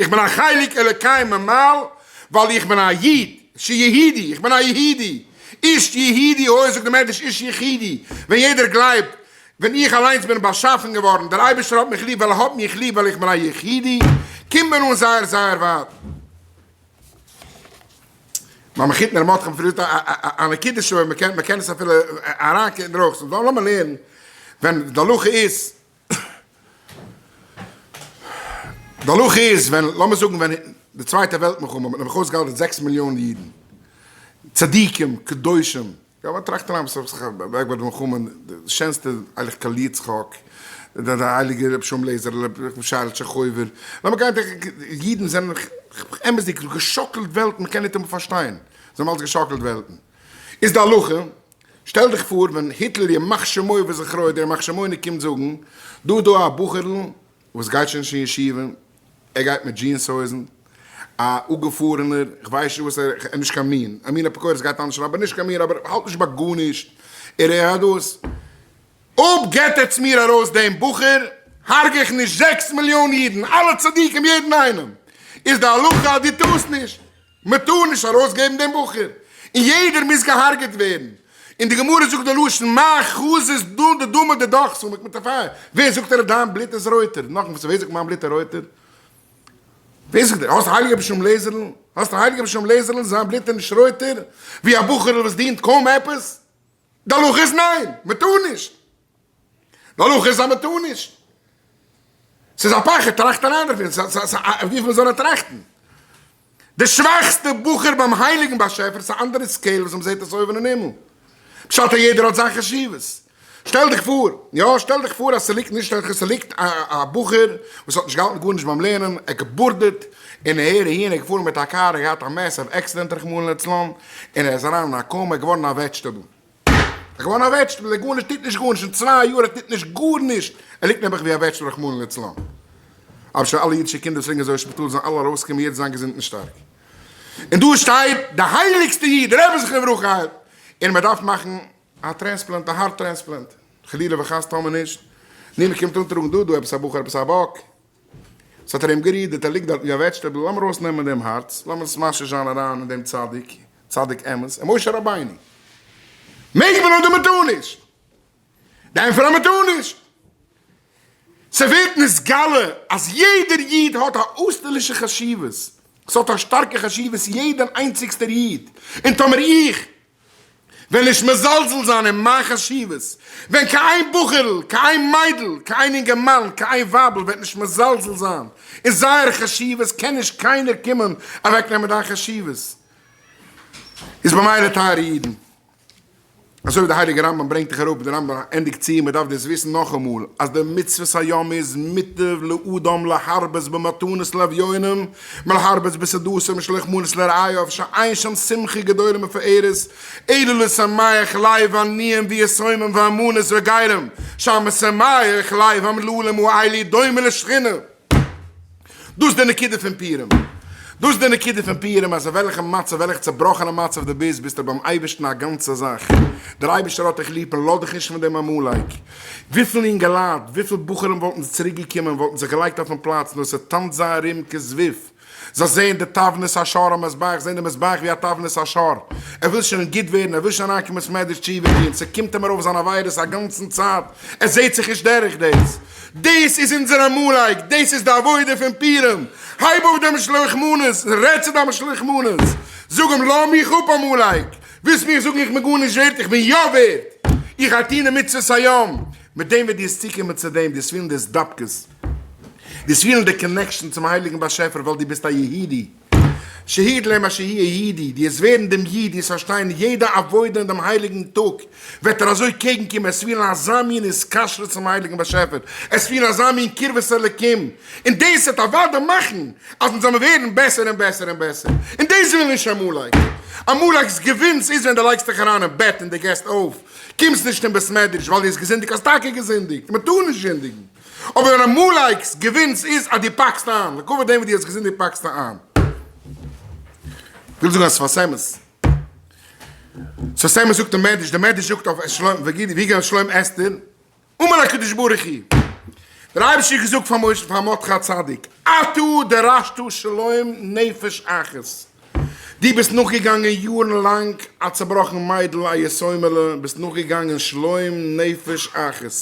איך בין א חלק אלוקי ממעל ווייל איך בין א איד, שיהודי, איך בין א יהודי, איש יהודי הוי זאגט די מדרש איש יחידי, ווען יעדער גלייבט, ווען איך אליינס בין באשאפן געווארן, דער אייבערשטער האט מיך ליב ווייל ער האט מיך ליב ווייל איך בין א יחידי, קומט מען אן זייער זייער ווייט. מיין מחותן ר' מרדכי האט פריער א נקודה שוין, מען קען עס אפילו אריינקוקן דערויף, סאו לאמיר לערנען ווען די הלכה איז, די הלכה איז ווען, לאמיר זאגן ווען די צווייטע וועלט מלחמה האט מען נעבעך אויסגעהארגעט זעקס מיליאן אידן, צדיקים, קדושים, יא מען טראכט אריין וואס האט זיך אוועק ביי די מלחמה, די שענסטע הייליג קל יצחק, די הייליגע רבי שלום לעזער, רבי שייעלע טשעכויווער, לאמיר גיין אידן זענען אמת'דיג געשאקלט וועלטן מען קען ניטאמאל פארשטיין, זיי האבן אלץ געשאקלט וועלטן, איז די הלכה, שטעל דיך פאר ווען היטלער ימח שמו וזכרו דער ימח שמו'ניק קומט זאגן, דא איז דא א בחור'ל וואס גייט שוין נישט אין ישיבה, ער גייט מיט דזשינס הויזן, א אפגעפארענער, כ'ווייס נישט וואס ער, ער איז נישט קיין מין, א מין אפיקורס גייט אנדערש אבער נישט קיין מין, אבער האלט נישט ביי גארנישט, ער ער האט דאס, אויב געט עטץ מיר ארויס דעם בחור, הארג איך נישט זעקס מיליאן אידן, אלע צדיקים יעדן איינעם, איז די הלכה אז דו טארסט נישט. מען טאר נישט ארויסגעבן דעם בחור, און יעדער מוז געהארגעט ווערן, און די גמרא זאגט די לשון מה חזית דא דדמא דדח סומק מיט א פייער, ווער זאגט ער דיין בלוט איז רויטער, נאכן וואס ווער זאגט מיין בלוט איז רויטער, ווער זאגט האסט הייליגע רבי שלום לעזער'ל, האסט הייליגע רבי שלום לעזער'ל זיין בלוט איז נישט רויטער ווי א בחור'ל וואס דינט קוים עפעס, די הלכה איז ניין, מען טאר נישט. די הלכה איז אז מען טאר נישט. ס'איז א פחד, טראכט אריין דערפון, ס'איז א וויפיל מען זאל נאר טראכטן. די שוואכסטע בחור ביים הייליגן באשעפער איז א אנדערע scale וואס מען זעט עס אויבן אין הימל. פשט אז יעדער האט זיין חשיבות. שטעל דיך פאר, יא שטעל דיך פאר אז ס'ליגט נישט שטעל דיך ס'ליגט א בחור וואס האט נישט געהאלטן גארנישט ביים לערנען, ער געבארדעט און אהער אהין, ער איז געפארן מיט א קאר, ער האט געהאט א massive accident רחמנא לצלן, און ער איז אריין אין א coma, ער איז געווארן א vegetable. ער איז געווארן א vegetable, ער גארנישט טוט נישט גארנישט, אין צוויי יאר ער טוט נישט גארנישט, ער ליגט נעבעך ווי א vegetable רחמנא לצלן. אבער שוין אלע אידישע קינדער וואס ליגן אזוי אין שפיטאל זאלן אלע ארויסקומען יעצט זיין געזונט און שטארק. און דא שטייט די הייליגסטע איד, רבי זכרונו לברכה, און מען דארף מאכן א transplant, א heart transplant, חלילה וחס טאמער נישט, נו מען קומט אנטראגן דא דא עפעס א בחור עפעס א באק, ס'האט ארום גערודערט, ער ליגט דארט ווי א vegetable, לאמיר ארויסנעמען דעם הארץ, לאמיר עס משריש זיין אריין אין דעם צדיק, צדיק אמת, און משה רבינו. מעג מען אדער מען טאר נישט? די ענטפער אז מען טאר נישט. ס'ווערט נתגלה אז יעדער איד האט א אויסטערלישע חשיבות, ס'האט א שטארקע חשיבות יעדער איינציגסטער איד, און טאמער איך וועל נישט מזלזל זיין אין מיין חשיבות, ווען קיין איין בחור'ל, קיין איין מיידל, קיין איין אינגערמאן, קיין איין ווייבל וועט נישט מזלזל זיין אין זייער חשיבות, קען נישט קיינער קומען אוועקנעמען דיין חשיבות. איז במילא טייערע אידן, אזוי ווי דער הייליגער רמב ם ברענגט דאך אראפ, דער רמב ם ענדיגט צו, מען דארף דאס וויסן נאכאמאל, אז די מצוות היום איז מוטב לאדם להרבות במתנות לאביונים, מלהרבות בסעודתו ומשלוח מנות לרעיו, שאין שם שמחה גדולה ומפוארת, אלא לשמח לב עניים ויתומים ואלמנות וגרים, שהמשמח לב אומללים האלו דומה לשכינה. דאס איז די נקודה פון פורים. דאס איז די נקודה פון פורים אז אין וועלכע מצב, וועלכע צעבראכענע מצב דו ביסט, ביסטו ביים אייבערשטן א גאנצע זאך. דער אייבערשטער האט דיך ליב און לאז דיך נישט פון דעם עמלק. וויפיל אינגעלייט, וויפיל בחורים וואלטן צוריק געקומען, וואלטן זיך געלייגט אויפן פלאץ, נאר ס'טאנצט זיי ארום כזבוב. זיי זעען די תבנית השור המזבח, זעען די מזבח ווי א תבנית השור. ער וויל שוין גוט ווערן, ער וויל שוין אריינקומען צום מדרש תשובה טון, ס'קומט אים ארויף זיין עבירות א גאנצן צייט, ער זעט זיך נישט דורך דאס. דאס איז אונזער עמלק, דאס איז די עבודה פון פורים. הייב אויף דעם משלוח מנות, רעד צו דיין משלוח מנות, זאג אים לאז מיך אפ עמלק, ווילסט מיר זאגן איך בין גארנישט ווערט, איך בין יא ווערט, איך גיי טון די מצוות היום. מיט דעם וועט דו עס צוקומען צו דעם, דו וועסט פילן די התדבקות. דו וועסט פילן די connection צום הייליגן באשעפער ווייל דו ביסט א יהודי. שהיד להם אשר יהיה יהודי, דו וועסט ווערן דעם איד, דו וועסט פארשטיין יעדע עבודה אין דעם הייליגן טאג, וועט ער אזוי קעגן קומען, עס פילן אזא מין התקשרות צום הייליגן באשעפער, עס פילן אזא מין קרבת אלוקים, און דאס וועט אוודאי מאכן אז אונז זאלן ווערן בעסער און בעסער און בעסער, און דאס וויל נישט עמלק. עמלק'ס געווינס איז ווען דו לייגסט דיך אריין אין בעט און דו געסט אויף, קומסט נישט אין בית מדרש ווייל דו האסט געזינדיגט, האסט טאקע געזינדיגט, מען טאר נישט זינדיגן. אבער ווען עמלק'ס געווינס איז אז דו פאקסט איין, לכבוד דעם וואס דו האסט געזינדיגט פאקסטו איין. כ'וויל זאגן א שפת אמת. שפת אמת זאגט דער מדרש, דער מדרש זאגט אויף שלום, ויגאל שלום אסתר, אמר הקדוש ברוך הוא. דער אייבערשטער האט געזאגט פאר משה פאר מרדכי הצדיק, אתה דרשת שלום נפש אחת, דו ביסט נאכגעגאנגען יארן לאנג א צעבראכן מיידל א יתומה'לע, ביסט נאכגעגאנגען שלום נפש אחת.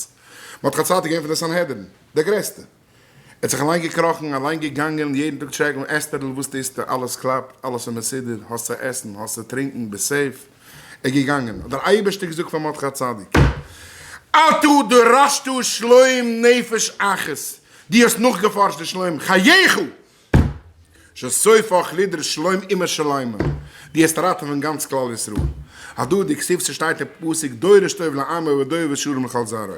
מרדכי הצדיק איז געווען פון די סנהדרין, דער גרעסטע. ער האט זיך אליין געקראכן, אליין געגאנגען, יעדן טאג טשעקן, אסתר'ל וואס טוסטו, אלעס קלאפט, אלעס איז מסודר, האסט צו עסן, האסט צו טרינקען, ביסט safe. ער איז געגאנגען, האט דער אייבערשטער געזאגט פאר מרדכי הצדיק, אתה דרשת שלום נפש אחת, דו האסט נאכגעפארשט די שלום, חייך! שסופך לדרוש שלום אומה שלימה, דו העסט ראטעווען גאנץ כלל ישראל. הדא דכתיב ס'שטייט אין פסוק דורש טוב לעמו ודואב שלום לכל זרעו.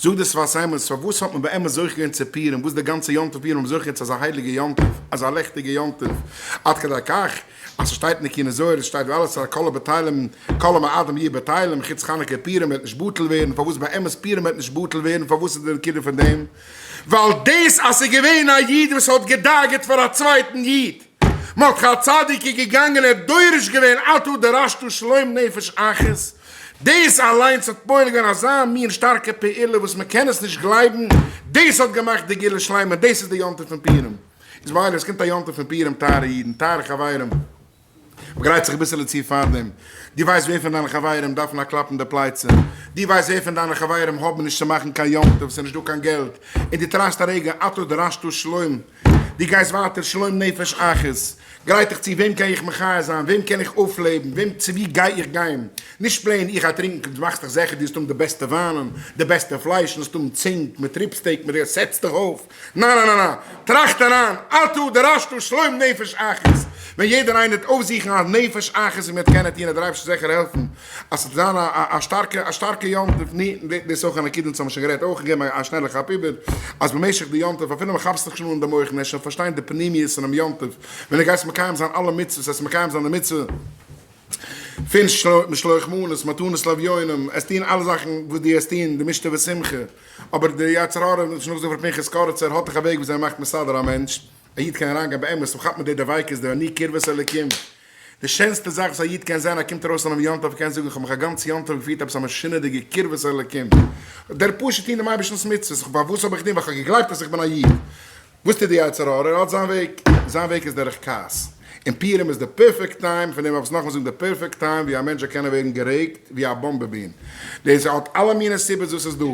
זאגט די שפת אמת, פארוואס האט מען באמת זוכה געווען צו פורים, וואס די גאנצע יום טוב פורים האט מען זוכה געווען צו אזא הייליגע יום טוב, אזא לעכטיגע יום טוב, עד כדי כך אז ס'שטייט אין די קינה זוהר, עס שטייט ואלעס על כל הבטלים, כל המועדים יהיו בטלים, חוץ חנוכה פורים וועט נישט בטל ווערן, פארוואס באמת פורים וועט נישט בטל ווערן, פארוואס איז די נקודה פון דעם? ווייל דאס אז ס'איז געווען א איד וואס האט געדאגה'ט פאר א צווייטן איד, מרדכי הצדיק איז געגאנגען ער האט דורש געווען אתה דרשת שלום נפש אחת, דאס אליינס האט פועל געווען אזא מין שטארקע פעולה וואס מען קען עס נישט גלייבן, דאס האט געמאכט די גאולה שלימה, דאס איז די יום טוב פון פורים. איז ממילא עס קומט א יום טוב פון פורים טייערע אידן, טייערע חברים, מ'גרייט זיך אביסעלע צו פארדעם. דו ווייסט ווער פון דיינע חברים דארפן א קלאפ אין די פלייצע. דו ווייסט ווער פון דיינע חברים האבן נישט צו מאכן קיין יום טוב, ס'איז נישט דא קיין געלט. און דו טראכסט א רגע, אתה דרשת שלום. דו גייסט ווייטער, שלום נפש אחת. גרייט דיך צו, וועם קען איך מחיה זיין? וועם קען איך אויפלעבן? וועם, צו וואו גיי איך גיין? נישט plain, איך גיי טרינקען, דו מאכסט דיך זיכער דו וועסט האבן די בעסטע וויינען, די בעסטע פלייש, און וועסט האבן צינג מיט rib steak, מיט די, זעץ דיך אויף. ניין ניין ניין, טראכט אריין, אתה דרשת שלום נפש אחת, ווען יעדער איינער וועט אויפזוכן א נפש אחת און מען וועט קענען טון וועט דער אייבערשטער זיכער העלפן אז ס'וועט זיין א שטארקע א שטארקע יום טוב, ני, דאס איז אויך א נקודה אונז האבן שוין גערעדט אויך געגעבן א שנעלע כאפ איבער, אז במשך די יום טוב אפילו מען כאפט זיך שוין אן די מח און שוין פארשטיין די פנימיות פונעם יום טוב, ווען דו גייסט מקיים זיין אלע מצוות, וועסטו מקיים זיין די מצוה פון משלוח מנות, מתנות לאביונים, עס טון אלע זאכן וואס דו עסט טון, די משתה ושמחה. אבער דער יצר הרע, ווי שוין נאכגעזאגט פון ר' פנחס קאריצער, האט דאך א וועג וויאזוי ער מאכט מסדר א מענטש, א איד קען אריינגיין באמת, און כאפט מיט די דביקות, די אני קרבת אלקים, די שענסטע זאך וואס א איד קען זען, ער קומט ארויס אינעם יום טוב, ער קען זאגן, איך האב מיך א גאנץ יום טוב געפירט עפעס א משונה'דיגע קרבת אלקים, דער פשוט טון דעם אייבערשטנ'ס מצוות, פארוואס האב איך געטון? ווייל איך האב געגלייבט אז איך בין א איד. וואס טוט די יצר הרע? ער האט זיין וועג, זיין וועג איז דורך כעס, און פורים איז די perfect time, פון דעם האב איך עס נאכאמאל זאגן, די perfect time ווי א מענטש זאל קענען ווערן גערעגט ווי א באמבע בין, דאס האט אלע מיני סיבות וואס איז דא,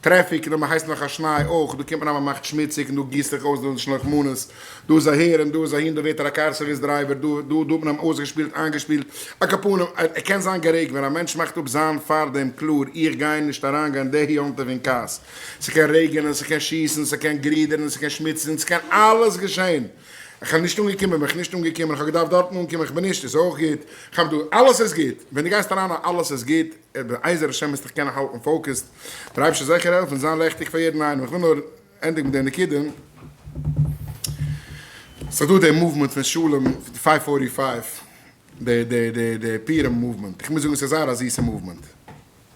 traffic, און מען הייסט נאך א שניי אויך, דא קומט מען אז מען מאכט שמוציג און דא גיסט זיך אויס דא איז שלח מנות, דא איז אהער און דא איז אהין, דא ווערט ער א car service driver, דא דא דא האט מען אים אויסגעשפילט איינגעשפילט, על כל פנים, ער קען זיין גערעגט ווען א מענטש מאכט אפ זיין פארדעם קלאר, איך גיי נישט אריינגיין די יום טוב אין כעס. ס'קען רעגענען, ס'קען שיסן, ס'קען גרידערן, ס'קען שמוצן, ס'קען אלעס געשען. איך האב נישט אנגעקומען, בין איך נישט אנגעקומען, איך האב געדארפט דארטן אנקומען, איך בין נישט, איז אויך גוט. איך האב דא, אלעס איז גוט. ווען דו גייסט אריין אז אלעס איז גוט, בעזר השם וועסטו דיך קענען האלטן focused. דער אייבערשטער זאל זיכער העלפן, זיין לעכטיג פאר יעדן איינעם. איך וויל נאר ענדיגן מיט די נקודה. ס'איז דא די movement פון שלום, 545, די די די די פורים movement. איך מוז זאגן ס'איז זייער א זיסע movement.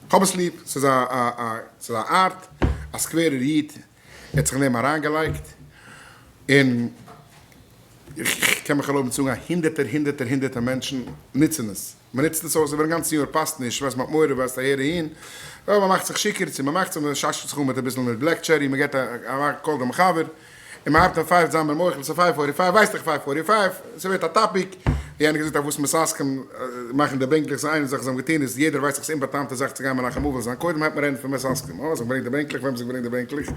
כ'האב עס ליב, ס'איז א א א ס'איז א ארט, א סקווערער איד, ער האט זיך אין דעם אריינגעלייגט, און איך קען מיך ערלויבן צו זאגן אז הונדערטער הונדערטער הונדערטער מענטשן נוצן עס, מען נוצט עס אויס איבערן גאנצן יאר, פאסט נישט, ווייסט מען האט מורא, ווייסט אהער אהין, יא מען מאכט זיך שיכור, צו מען מאכט זיך, מען שאשט זיך אן מיט אביסל מיט black cherry, מען געבט א call דעם חבר, און מען הייבט אן פייפט זיין בן מוחל ס'איז five forty five ווייסט איך five forty five ס'ווערט א topic ווי איינער געזאגט אז וואס מתעסקים מאכן די בענקלעך ס'איז איין זאך זיי האבן געטון איז יעדער ווייסט דאך ס'איז אומבאטאמטע זאך צו גיין מנחם אבל זיין קודם הייבט מען רעדן פון מתעסקים אה זיי האבן געברענגט די בענקלעך וועם האבן זיי געברענגט די בענקלעך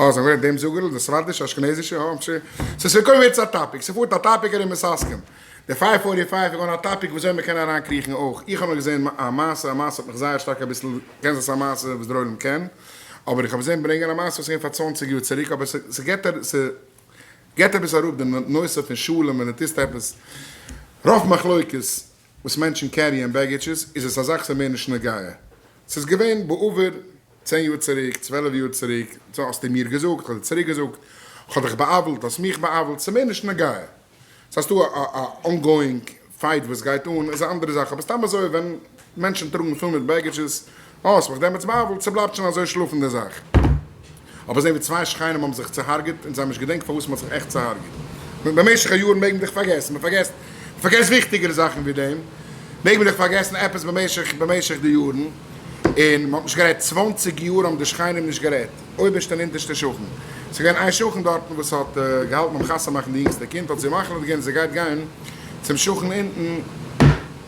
אה זיי האבן געברענגט דעם זאגערל די ספרדישע אשכנזישע אה אפשר ס'איז קודם ווערט עס א topic ס'פארט א topic ארום מתעסקים די five forty five איז געווארן א topic וויאזוי מ'קען אריין קריכן אויך איך האב נאר געזען א מעשה א מעשה האט מיך זייער שטארק אביסל קען זיין ס'איז א מעשה וואס דער עולם קען אבער איך האב געזען ברענגען א מעשה וואס איז געווען פאר צוואנציג יאר צוריק אבער ס'געט ס'געט עפעס אראפ די נושא פון שלום ווען דו טוסט עפעס רוב מחלוקת וואס מענטשן carry ען baggages איז עס א זאך ס'איז מער נישט נוגע ס'איז געווען בעבר צען יאר צוריק 12 יאר צוריק האסטו מיר געזאגט כ'האב דיר צוריק געזאגט כ'האב דיך בא'עוול'ט האסט מיך בא'עוול'ט ס'איז מער נישט נוגע. ס'הייסט דא א ongoing fight וואס גייט אן איז א אנדערע זאך, אבער סתם אזוי ווען מענטשן טראגן פול מיט baggages, אה האסט מיך דעמאלטס בא'עוול'ט, ס'בלייבט שוין אזוי שלאפן די זאך. אבער זען ווי צוויי שכנים האבן זיך צוהארגעט און זיי האבן נישט געדענקט פארוואס מ'האט זיך עכט צוהארגעט. במשך היארן מעג מען דאך פארגעסן, מ'פארגעסט מ'פארגעסט וויכטיגערע זאכן ווי דעם, מעג מען דאך פארגעסן עפעס במשך במשך די יארן, און מ'האט נישט גערעדט, צוואנציג יאר האבן די שכנים נישט גערעדט. אויבערשטע און אונטערשטע שכן. ס'איז געווען איין שכן דארטן וואס האט געהאלטן ביים חתונה מאכן די יונגסטע קינד, האט זי מחליט געווען זי גייט גיין צום שכן אונטן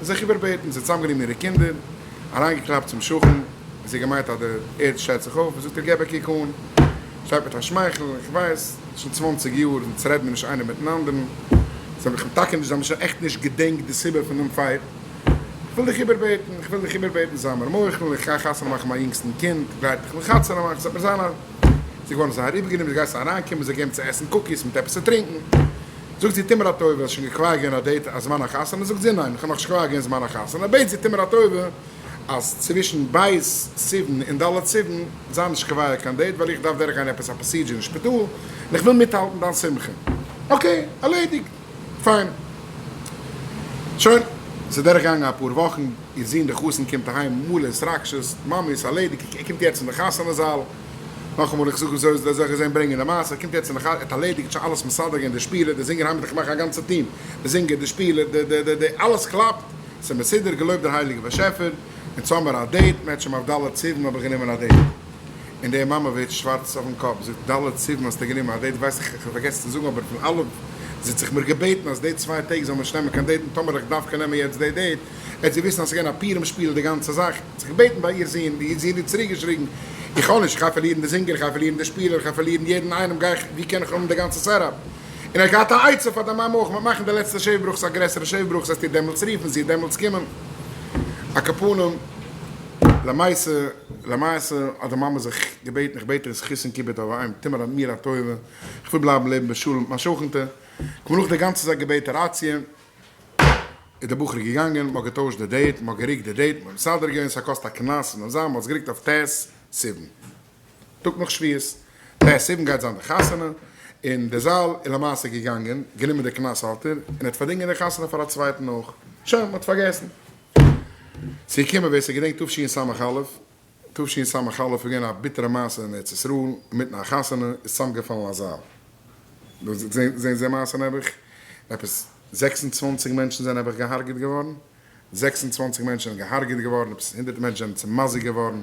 זיך איבערבעטן, זי האט צוזאמגענומען אירע קינדער, אריינגעקלאפט צום שכן, זי האט געמיינט אז די ערד שטייט זיך אויף, זאגט ער געב א קוק אן, שטייט מיט א שמייכל, איך ווייס, שוין צוואנציג יאר אונז רעד מיר נישט איינער מיטן אנדערן, זיי האבן טאקע נישט, זיי האבן שוין עכט נישט געדענקט די סיבה פון דעם fight, איך וויל דיך איבערבעטן, איך וויל דיך איבערבעטן, זיי מיר מוחל, איך גיי חתונה מאכן מיין יונגסטן קינד, גרייט דיך מיך חתונה מאכן, ס'וועט מיר זיין א. זי איז געווארן זייער איבערגענומען, זי גייט זיי אריינקומען, זיי געבן צו עסן cookies מיט עפעס צו טרינקען. זאגט זי, טו מיר א טובה, האסט שוין געקלאר געווען א date א זמן החתונה? זאגט זי, ניין, איך האב נאכנישט קובע געווען זמן החתונה, בעט זי, טו מיר א טובה, אז צווישן ב' סיוון און ד' סיוון זיי נישט קובע קיין date, ווייל איך דארף דורכגיין עפעס א procedure אין שפיטאל, און איך וויל מיטהאלטן דיין שמחה. okay, ערלעדיגט. פיין. שוין, ס'איז דורכגעגאנגען אפאר וואכן, איר זון דער חתן קומט אהיים מלא התרגשות, מאמי איז ערלעדיגט, ער קומט יעצט אין די חתונה זאל, נאכאמאל איך זאג אזוי אזוי איך זען ברענגען די מעשה, ער קומט יעצט אין די חתונה, ער האט ערלעדיגט שוין אלעס מסדר געווען, די שפילער, די זינגער היימען זיך מאכן א גאנצע טיעם, די זינגער, די שפילער, די די די די, אלעס קלאפט, ס'איז מסודר, געלויבט דער הייליגער באשעפער, אונז האמער א date, מערטשעם אויף ד' סיוון האב איך גענומען א date. און די מאמע ווערט שווארץ אויפן קאפ, זאגט, ד' סיוון האסטו גענומען א date, ווייס איך, איך האב פארגעסן צו זאגן, אבער פון אלף, זי האט זיך מיר געבעטן אז די צוויי טעג זאל מען נישט נעמען קיין date, און טאמער איך דארף קען נעמען יעצט די date, עט זי וויסן אז ס'איז געווען א פורים שפיל די גאנצע זאך, האט זיך געבעטן ביי איר זון, איר זון האט צוריק געשריגן, איך האב נישט, איך גיי פארלירן די זינגער, איך גיי פארלירן די שפילער, איך גיי פארלירן יעדן איינעם, גיי איך, ווי קען איך האבן די גאנצע setup? און ער האט געהאט א עצה פאר די מאמע אויך, מ'וועט מאכן די לעצטע שבע ברכות א גרעסערע שבע ברכות, וועסט איר דעמאלטס רופן, זי וועט דעמאלטס קומען. על כל פנים. למעשה, למעשה האט די מאמע זיך געבעטן, איך בעט דיר זכות און כיבוד אב ואם, טו מיר מיר א טובה, איך וויל בלייבן לעבן בשלום מיט מיין שכנ'טע. כ'בין נאך די גאנצע זיי געבעטעראציע, איז דער בחור געגאנגען, מ'האט געטוישט די date, מ'האט גערוקט די date, מ'האט מסדר געווען, ס'קאסט א קנס און אזא, מ'האט עס גערוקט אויף ט' סיוון, טאג נאך שבועות, ט' סיוון גייט זיין די חתונה, און די זאל איז למעשה געגאנגען, גענומען די קנס האלטער, און ער האט פארדינגען די חתונה פאר א צווייטן אויך, שוין, מ'האט פארגעסן. ס'איז געקומען ווער ס'געדענקט תשס"א, תשס"א איז געווען א ביטערע מעשה אין ארץ ישראל, אינמיטן א חתונה איז צוזאמגעפאלן א זאל, זעהן זיי מעשה נעבעך, עפעס 26 מענטשן זענען נעבעך געהארגעט געווארן, 26 מענטשן זענען געהארגעט געווארן, עפעס הונדערט מענטשן זענען צומזיק'ט געווארן,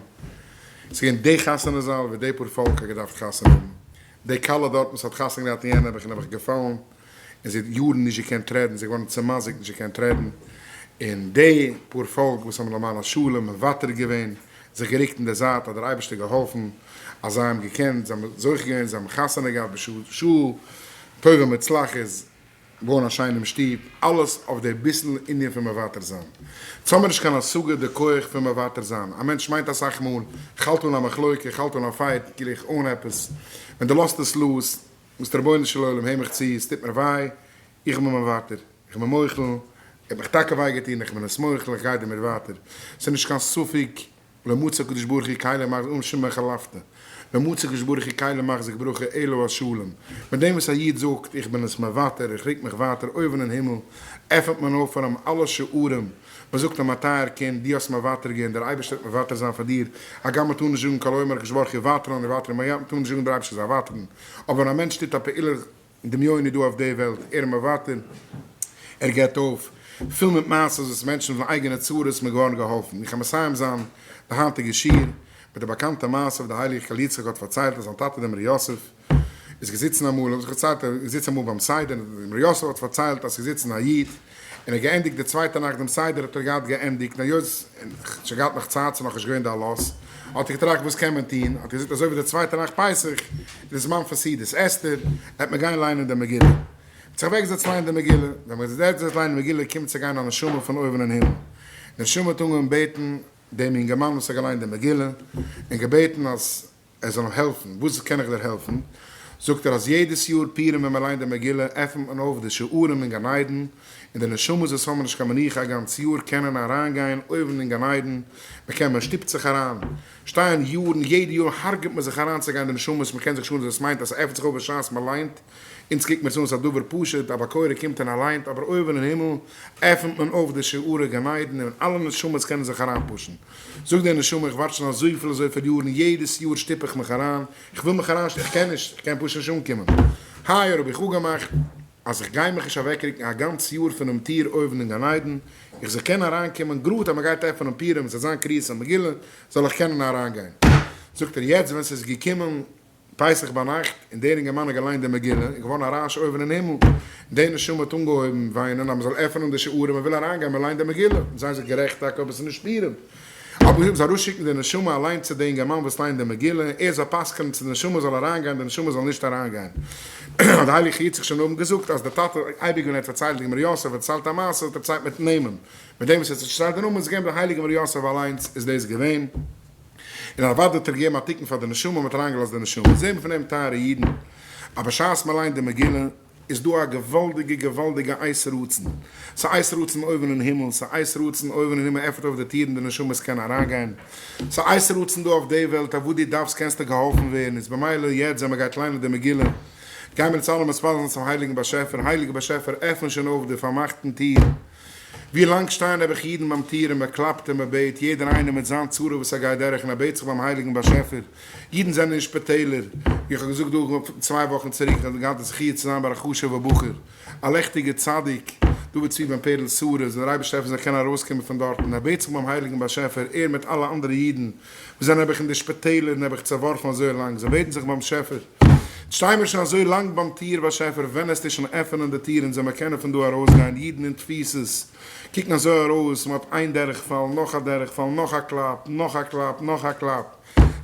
ס'איז געווען די חתונה זאל ווי די פאר פאלק האט געדארפט חתונה האבן, די כלה דארטן וואס האט חתונה געהאט אין יענע נעבעך איז נעבעך געפאלן, און זי האט יארן נישט געקענט רעדן, זי איז געווארן צעמזיקט נישט געקענט רעדן, און די פאר פאלק וואס האבן למען השלום מוותר געווען, זיך גערוקט אין די זייט, האט דער אייבערשטער געהאלפן אז זיי האבן געקענט, זיי האבן זוכה געווען, זיי האבן חתונה געהאט בשעה טובה ומוצלחת, בויען א שיינעם שטוב, אלעס אויף די ביסל ענין פון מוותר זיין. אונז האמיר נישט קיין השגה די כח פון מוותר זיין, א מענטש מיינט אסאך מאל, כ'האלט אן א מחלוקה, כ'האלט אן א fight, כאילו איך own עפעס, ווען דו לאזט עס לאז, זאגסט רבונו של עולם הער מיך צו, עס טוט מיר וויי, איך בין מוותר, איך בין מוחל, ער האט מיך טאקע וויי געטון, איך בין עס מוחל, איך גיי דערמיט ווייטער, עס איז נישט קיין ספק, לא מצא הקדוש ברוך הוא כלי מחזיק אן שום מחלפתא, לא מצא הקדוש ברוך הוא כלי מחזיק ברכה אלא השלום, מיט דעם וואס א איד זאגט איך בין עס מוותר, איך רוק מיך ווייטער אויבן אין הימל, עפענט מען אויף פאר אים אלע שערים, מען זאגט אים א טייער קינד, דו האסט מוותר געווען, דער אייבערשטער וועט מוותר זיין פאר דיר, הגם מען טאר נישט זאגן כל האומר הקדוש ברוך הוא ותרן יוותר מען טאר נישט זאגן דער אייבערשטער איז א ותרן, אבער ווען א מענטש טוט א פעולה דמיוני דא אויף די וועלט, ער איז מוותר, ער געבט אויף, פול מיט מעשות וואס מענטשן פון אייגענע צרות מען געווארן געהאלפן. איך וועל מסיים זיין די היינטיגע שיעור מיט די באקאנטע מעשה וואס די הייליגע קל יצחק האט פארציילט אז זיין טאטע דער אמרי יוסף איז געזיצן אמאל, האט זיך פארציילט ער איז געזיצן אמאל ביים סדר, און דער אמרי יוסף האט פארציילט אז ס'איז געזיצן א איד, און ער האט געענדיגט די צווייטע נאכט דעם סדר האט ער געהאט געענדיגט, און היות שוין געהאט נאך צייט ס'איז נאכנישט געווען די עלות, האט ער געטראכט וואס קען מען טון, האט ער געזאגט אזוי ווי די צווייטע נאכט פסח איז די זמן פון סעודת אסתר, העט מען גיין ליינען די מגילה. האט זיך אוועקגעזעצט ליינען די מגילה, ווען מען האט זיך געזעצט ליינען די מגילה קומט צו גיין א נשמה פון אויבן אין הימל, די נשמה האט אנגעהויבן בעטן דעם אינגערמאן וואס האט געליינט די מגילה, און געבעטן אז ער זאל אים העלפן, וואס קען איך דיר העלפן? זאגט ער אז יעדעס יאר פורים ווען מען ליינט די מגילה עפענט מען אויף די שערים אין גן עדן, און די נשמות וואס האבן נישט קיין מנוחה א גאנץ יאר קענען אריינגיין אויבן אין גן עדן, מען קען מען שטופט זיך אריין, שטייען יארן, יעדע יאר הרג'ט מען זיך אריינצוגיין די נשמות, מען קען זיך נישט אן, דאס מיינט אז ס'עפנט זיך אויף בשעת מען ליינט, אונז קוקט מיר עס אן ס'איז א דבר פשוט, א בעל קורא קומט און ער ליינט, אבער אויבן אין הימל עפנט מען אויף די שערי גן עדן און אלע נשמות קענען זיך אריינפושן. זאגט די נשמה איך ווארט שוין אזויפיל אזויפיל יארן, יעדעס יאר שטופ איך מיך אריין, איך וויל מיך אריינשטופן, איך קען נישט, איך קען פשוט נישט אנקומען. היי יאר האב איך אפגעמאכט אז איך גיי מיך נישט אוועקרוקן א גאנץ יאר פונעם טיר אויבן אין גן עדן, איך זאל קענען אריינקומען גראד אז מען גייט עפענען פורים, עס וועט זיין קריאת המגילה, זאל איך קענען אריינגיין. זאגט ער, יעצט ווען ס'איז געקומען פסח ביינאכט און דער אינגערמאן האט געליינט די מגילה, איז געווארן א רעש אויבן אין הימל, און די נשמה האט אנגעהויבן וויינען אז מ'זאל עפענען די שערים, מ'וויל אריינגיין, מ'ליינט די מגילה, און זיי זיך גערעכט טאקע אבער ס'איז נישט פורים. האט מען געזאגט מ'זאל ארויסשיקן די נשמה אליין צו די אינגערמאן וואס ליינט די מגילה, ער זאל פסק'נען צו די נשמה זאל אריינגיין, די נשמה זאל נישט אריינגיין. האט די הייליגע חי' זיך שוין האבן געזאגט אז די טאטע אייביג ווען ער האט פארציילט די גמרא יוסף האט פארציילט א מעשה האט ער פארציילט מיט נעמען, מיט דעם וואס ער האט פארציילט די נאמען איז געווען די הייליגע גמרא יוסף אליינס איז דאס געווען. און אוודאי האט ער געגעבן א תיקון פאר די נשמה און מ'האט אריינגעלאזט די נשמה. זעהן מיר פון דעם טייערע אידן אז בשעת מ'ליינט די מגילה איז דא א געוואלדיגע געוואלדיגע עת רצון, ס'איז עת רצון אויבן אין הימל, ס'איז עת רצון אויבן אין הימל עפענט אויף די טירן די נשמות קענען אריינגיין, ס'איז עת רצון דא אויף די וועלט אוואו דו דארפסט קענסטו געהאלפן ווערן, איז במילא יעצט ווען מ'גייט ליינען די מגילה גיימיר אונז אלע מתפלל זיין צום הייליגן באשעפער, הייליגער באשעפער עפן שוין אויף די פארמאכטן טיר, ווי לאנג שטייען נעבעך אידן ביים טיר און מען קלאפט און מען בעט, יעדער איינער מיט זיין צרה וואס ער גייט דורך און ער בעט זיך ביים הייליגן באשעפער, אידן זענען אין שפיטעלער, ווי איך האב געזאגט דא צוויי וואכן צוריק, איך האב געהאט די זכי' צו זיין ביי א חשוב'ע בחור, א לעכטיגע צדיק, דוד צבי בן פערל שרה, זאל דער אייבערשטער העלפן זאל קענען ארויסקומען פון דארטן, ער בעט זיך ביים הייליגן באשעפער, ער מיט אלע אנדערע אידן וואס זענען נעבעך אין די שפיטעלער נעבעך צעווארפן אזוי לאנג, זיי בעטן זיך ביים שעפער, שטיי מיר שוין אזוי לאנג ביים טיר באשעפער ווען עסטו שוין עפענען די טיר אונז זאל מיר קענען פון דא ארויסגיין, אידן אין תפיסות קוקן אזוי ארויס, מען האט איין דורכפאל נאך א דורכפאל נאך א קלאפ נאך א קלאפ נאך א קלאפ,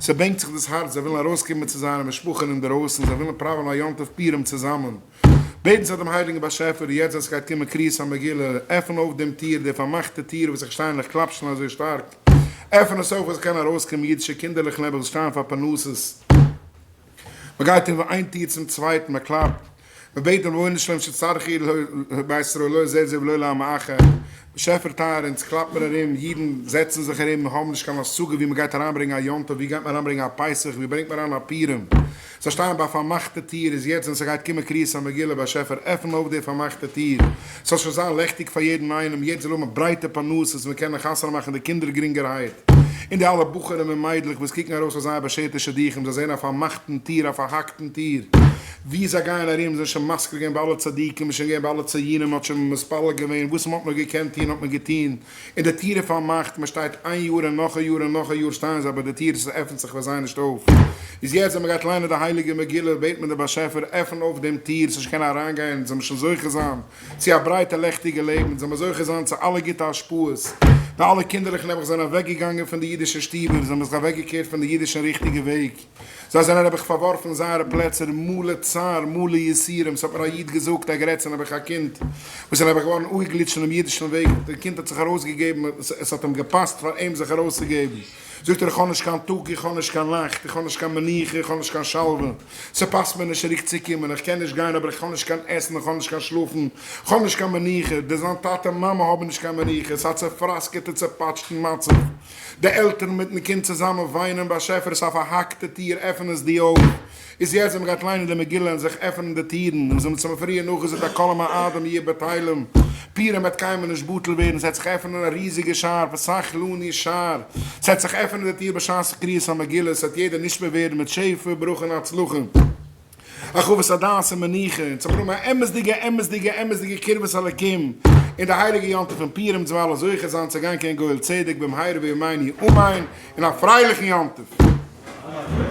ס'בענקט זיך דאס הארץ, זיי ווילן ארויסקומען צו זייערע משפחה אינדערויסן, זיי ווילן פראווען א יום טוב פורים צוזאמען. בעטן זיי דעם הייליגן באשעפער, יעצט ווען ס'גייט קומען קריאת המגילה, עפן אויף דעם טיר, די פארמאכטע טיר וואס איך שטיי און איך קלאפ שוין אזוי שטארק, עפן עס אויף אז ס'קען ארויסקומען אידישע קינדערלעך נעבעך וואס שטייען פאר פרנסות. מ'גייט פון איין טיר צום צווייטן, מ'קלאפט, מ'בעט דעם רבונו של עולם שצריך לבית ישראל לא זה זה ולא לעם אחר, באשעפער טייערע אונז קלאפט מיר ארום, אידן זעצן זיך ארום און האבן נישט קיין השגה ווי מ'גייט אריינברענגען א יום טוב, ווי גייט מען אריינברענגען א פסח, ווי ברענגט מען אריין א פורים, זיי שטייען ביי א פארמאכטע טיר, איז יעצט ווען ס'גייט קומען קריאת המגילה, באשעפער עפן אויף די פארמאכטע טיר, ס'זאל שוין זיין לעכטיג פאר יעדן איינעם, יעדער זאל האבן ברייטע פרנסות, מען קענען חתונה מאכן די קינדער גרינגערהייט, און די אלע בחורים און מיידלעך וואס קוקן ארויס אויף זייער באשערטע שידוכים, זיי זעען א פארמאכטן טיר, א פארהאקטן טיר, ווי זיי גייען ארום, זענען שוין מזכיר געווען ביי אלע צדיקים, מ'איז שוין געווען ביי אלע ציונים, מ'האט שוין מתפלל געווען, וואס מ'האט נאר געקענט טון האט מען געטון, און די טיר איז פארמאכט, מען שטייט איין יאר און נאך א יאר און נאך א יאר שטייען זיי ביי די טיר, עס עפנט זיך פאר זיי נישט אויף. איז יעצט ווען מען גייט ליינען די הייליגע מגילה בעט מען דעם באשעפער עפן אויף דעם טיר ס'זאל קענען אריינגיין, זאל מען שוין זוכה זיין צו א ברייטע לעכטיגע לעבן, זאל מען זוכה זיין צו אלע גוטע השפעות, די אלע קינדערלעך נעבעך זענען אוועקגעגאנגען פון די אידישע שטיבער, זיי האבן זיך אוועקגעקערט פון די אידישן ריכטיגע וועג. זיי זענען נעבעך פארווארפן אין זייערע פלעצער מלא צער מלא יסורים, ס'האט מיר א איד געזאגט, ער האט גערעדט צו נעבעך א קינד וואס איז נעבעך געווארן אפגעגליטשט פונעם אידישן וועג, דער קינד האט זיך ארויסגעגעבן, עס האט אים געפאסט פאר אים זיך ארויסצוגעבן, זאגט ער איך האב נישט קיין טאג, איך האב נישט קיין נאכט, איך האב נישט קיין מנוחה, איך האב נישט קיין שלווה, ס'פאסט מיר נישט צוריק צו קומען, איך קען נישט גיין אבער איך האב נישט קיין עסן, איך האב נישט קיין שלאפן, איך האב נישט קיין מנוחה, די זיין טאטע מאמע האבן נישט קיין מנוחה, ס'איז א צעפראסקעטע צעפאטשטן מצב. די עלטערן מיטן קינד צוזאמען וויינען באשעפער עס איז א פארהאקטע טיר עפען עס דו אויף, איז יעצט ווען מ'גייט ליינען די מגילה און זיך עפענען די טירן, און זיי האבן צום פריער נאכגעזאגט א כל המועדים יהיו בטלים, פורים וועט קיינמאל נישט בטל ווערן, ס'וועט זיך עפענען א ריזיגע שער פתח לנו שער, ס'וועט זיך עפענען די טיר בשעת קריאת המגילה, ס'וועט יעדער נשפע ווערן מיט שפע ברכה און הצלחה. הרחבת הדעת און מנוחה, און צו האבן א אמת'דיגע אמת'דיגע אמת'דיגע קרבת אלקים, אין די הייליגע יום טוב פון פורים זאלן אלע זוכה זיין צו גיין קיין גואל צדק במהרה בימינו אמן, און א פרייליכן יום טוב. אמן.